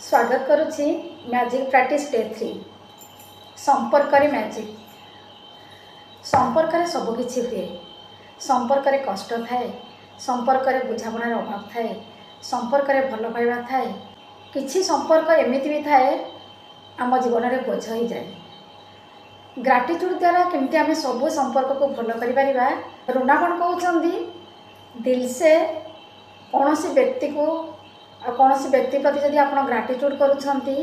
ସ୍ୱାଗତ କରୁଛି magic practice day 3। ସମ୍ପର୍କରେ ମ୍ୟାଜିକ୍। ସମ୍ପର୍କରେ ସବୁକିଛି ହୁଏ। ସମ୍ପର୍କରେ କଷ୍ଟ ଥାଏ, ସମ୍ପର୍କରେ ବୁଝାମଣାର ଅଭାବ ଥାଏ, ସମ୍ପର୍କରେ ଭଲ ପାଇବା ଥାଏ। କିଛି ସମ୍ପର୍କ ଏମିତି ବି ଥାଏ, ଆମ ଜୀବନରେ ବୋଝ ହେଇଯାଏ। ଗ୍ରାଟିଚ୍ୟୁଡ଼୍ ଦ୍ୱାରା କେମିତି ଆମେ ସବୁ ସମ୍ପର୍କକୁ ଭଲ କରିପାରିବା? ରୁନା କ'ଣ କହୁଛନ୍ତି? दिल से କୌଣସି ବ୍ୟକ୍ତିକୁ ଆଉ କୌଣସି ବ୍ୟକ୍ତି ପ୍ରତି ଯଦି ଆପଣ ଗ୍ରାଟିଚ୍ୟୁଡ଼୍ କରୁଛନ୍ତି,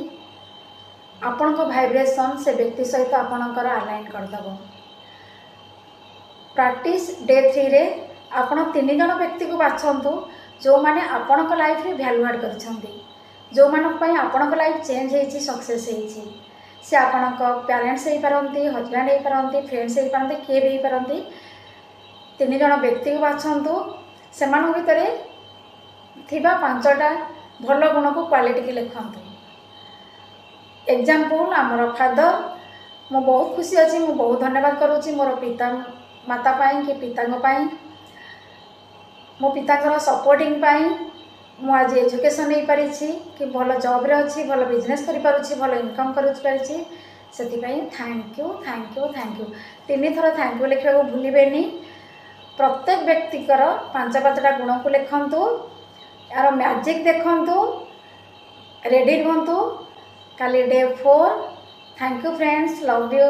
ଆପଣଙ୍କ ଭାଇବ୍ରେସନ୍ ସେ ବ୍ୟକ୍ତି ସହିତ ଆପଣଙ୍କର ଆଲାଇନ୍ କରିଦେବ। ପ୍ରାକ୍ଟିସ୍ ଡେ 3ରେ ଆପଣ ତିନି ଜଣ ବ୍ୟକ୍ତିକୁ ବାଛନ୍ତୁ, ଯେଉଁମାନେ ଆପଣଙ୍କ ଲାଇଫ୍ରେ ଭ୍ୟାଲୁ ଆଡ଼୍ କରିଛନ୍ତି, ଯେଉଁମାନଙ୍କ ପାଇଁ ଆପଣଙ୍କ ଲାଇଫ୍ ଚେଞ୍ଜ ହେଇଛି, ସକ୍ସେସ୍ ହେଇଛି। ସେ ଆପଣଙ୍କ ପ୍ୟାରେଣ୍ଟସ୍ ହେଇପାରନ୍ତି, ହଜବ୍ୟାଣ୍ଡ ହେଇପାରନ୍ତି, ଫ୍ରେଣ୍ଡସ୍ ହେଇପାରନ୍ତି, କିଏ ବି ହେଇପାରନ୍ତି। ତିନି ଜଣ ବ୍ୟକ୍ତିକୁ ବାଛନ୍ତୁ। ସେମାନଙ୍କ ଭିତରେ ଥିବା ପାଞ୍ଚଟା ଭଲ ଗୁଣକୁ, କ୍ୱାଲିଟିକି ଲେଖନ୍ତୁ। ଏକ୍ଜାମ୍ପଲ୍, ଆମର ଫାଦର। ମୁଁ ବହୁତ ଖୁସି ଅଛି, ମୁଁ ବହୁତ ଧନ୍ୟବାଦ କରୁଛି ମୋର ପିତା ମାତା ପାଇଁ କି ପିତାଙ୍କ ପାଇଁ। ମୋ ପିତାଙ୍କର ସପୋର୍ଟିଂ ପାଇଁ ମୁଁ ଆଜି ଏଜୁକେସନ୍ ନେଇପାରିଛି କି ଭଲ ଜବ୍ରେ ଅଛି, ଭଲ ବିଜନେସ୍ କରିପାରୁଛି, ଭଲ ଇନକମ୍ କରିପାରିଛି। ସେଥିପାଇଁ thank you, thank you, thank you. ତିନି ଥର thank you ଲେଖିବାକୁ ଭୁଲିବେନି। ପ୍ରତ୍ୟେକ ବ୍ୟକ୍ତିଙ୍କର ପାଞ୍ଚ ପାଞ୍ଚଟା ଗୁଣକୁ ଲେଖନ୍ତୁ, ଏହାର ମ୍ୟାଜିକ୍ ଦେଖନ୍ତୁ। ରେଡ଼ି ରୁହନ୍ତୁ, କାଲି day 4। Thank you friends, love you.